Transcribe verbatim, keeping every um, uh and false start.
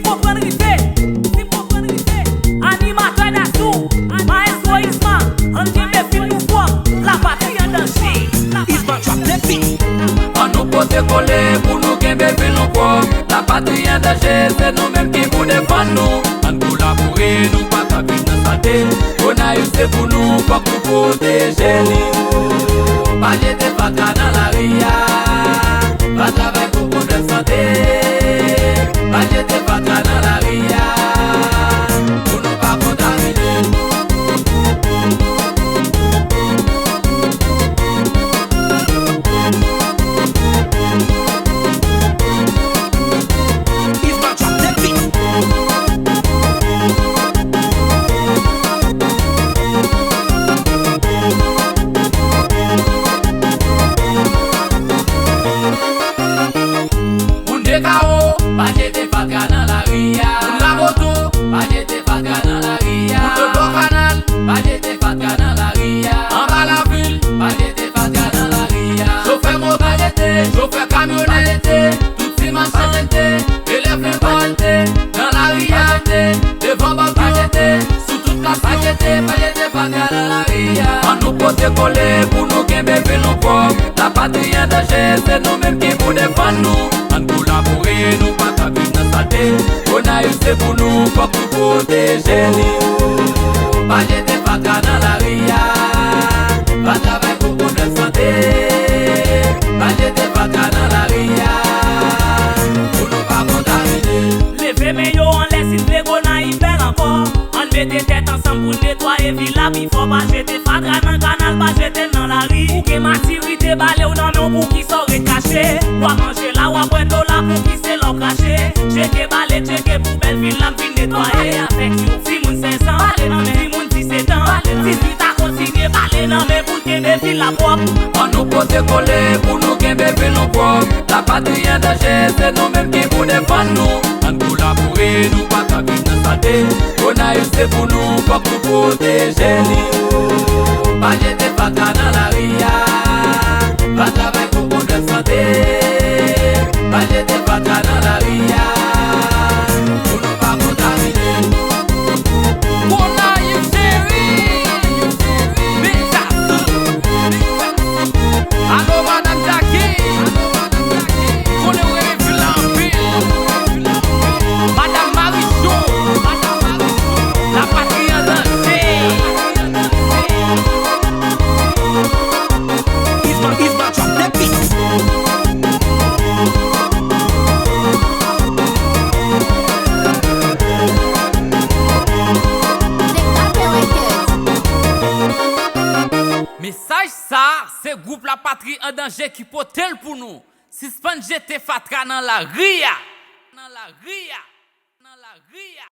Konprann rive, si konprann rive. Animatè Dasou, Maestro Isma, ann kenbe fil nou fò, lapatri an danje. Isma drop the beat. An nou pote kole pou nou kenbe vil nou pwòp. Lapatri an danje, se nou menm ki pou defann nou. Ann kolabore, nou pa ka viv nan sante. Gonayiv se pou nou, fòk nou pwoteje li. Pa jete fatra nan lari a. Pa travay pou pwoblèm sante. Pa jete fatra nan lari a. Pou nou pa kontamine. Isma drop the beat. Moun Dekawo, pa jete fatra nan lari a. Moun Raboto, pa jete fatra nan lari a. Moun Bò Kanal, pa jete fatra nan lari a. Anba lavil, pa jete fatra nan lari a. Chofè moto, pa jete, chofè kamyonèt, pa jete, tout ti machann, pa jete, elèv lekòl, pa jete, nan lari a, pa jete, devan bòdyo, pa jete, sou tout plas, pa jete, pa jete fatra nan lari a. An nou pote kole pou nou kenbe vil nou pwòp. Lapatri an danje, se nou menm ki pou defann nou. Ann kolabore, nou pa ka viv nan sante. Gonayiv se pou nou, fòk nou pwoteje li. Pa jete fatra nan lari a. Pa travay pou pwoblèm sante. Pa jete fatra nan lari a. Pou nou pa kontamine. Leve men yo anlè si n vle Gonayiv bèl ankò. Ann mete tèt ansanm pou n netwaye vil la pi fò. Pa jete fatra nan kanal, pa jete l nan lari. Ou gen matirite, bale w nan men w, poukisa w ret kache? W ap manje la, w ap bwè dlo la, poukisa se la w krache? Tcheke bale, tcheke poubèl, vil la m vin netwaye avèk yo. Timoun sèz an, bale nan men. Timoun disèt an, bale nan men. Dizuit a kontinye, bale nan men pou n kenbe vil la pwòp. An nou pote kole pou nou kenbe vil nou pwòp. Lapatri an danje, se nou menm ki pou defann nou. Ann kolabore, nou pa ka viv nan sante. Gonayiv se pou nou, fòk nou pwoteje li. Pa jete fatra nan lari a. Pa travay pou pwoblèm sante. Pa jete fatra nan lari a. Pou nou pa kontamine. Gonayiv cheri. Bèl Dasou. Alo, madanm Jackie. Konnen w renmen vil la anpil. Madanm Marichon. Lapatri an danje. Isma, Isma drop the beat. Mesaj sa, se gwoup Lapatri an danje ki pote l pou nou. Sispann jete fatra nan lari a. Nan lari a. Nan lari a.